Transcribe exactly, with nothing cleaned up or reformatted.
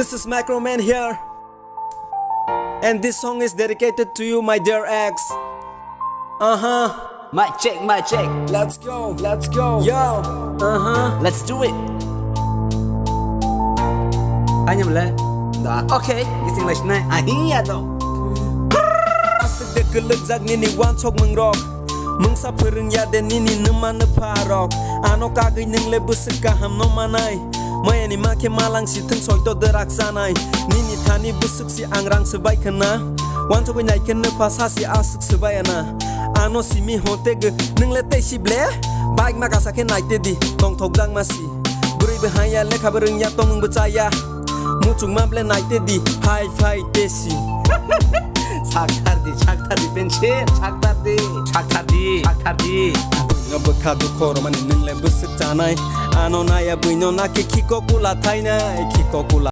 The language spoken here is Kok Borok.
This is Microman here. And this song is dedicated to you, my dear ex. Uh huh. Mic check, mic check. Let's go, let's go. Yo. Uh huh. Let's do it. Anyam le. Da. Okay. Gising lai sinai. Ahi ya to. Aswk de kwlwkjak nini wansok mwngrok. Mungsa phwrwngya de nini nwma nwpha rok. Ano kagwi nwng le bwswk kaham no manai. Mayani ma khe malang si thung soito de rak chanai. Nini thani bwswk si ang rang swbai khna. Wansugwi nai khe nwpha sa si aswk swbai ana. Ano simi hote gw nwng le tei si ble. Bike ma kasa khe nai te di. Tongthok jang ma si. Bwrwi bwhai ya lekha bwrwng ya tongmung bwchaya. Muchungma ble naite di, hai phai tesi. Sakthar di, sakthar di, pensil, sakthar di, sakthar di, sakthar di. No bwkha dukho romani nwng le bwswk chanai. Ano naya bwino nake khiko kula thainai, khiko kula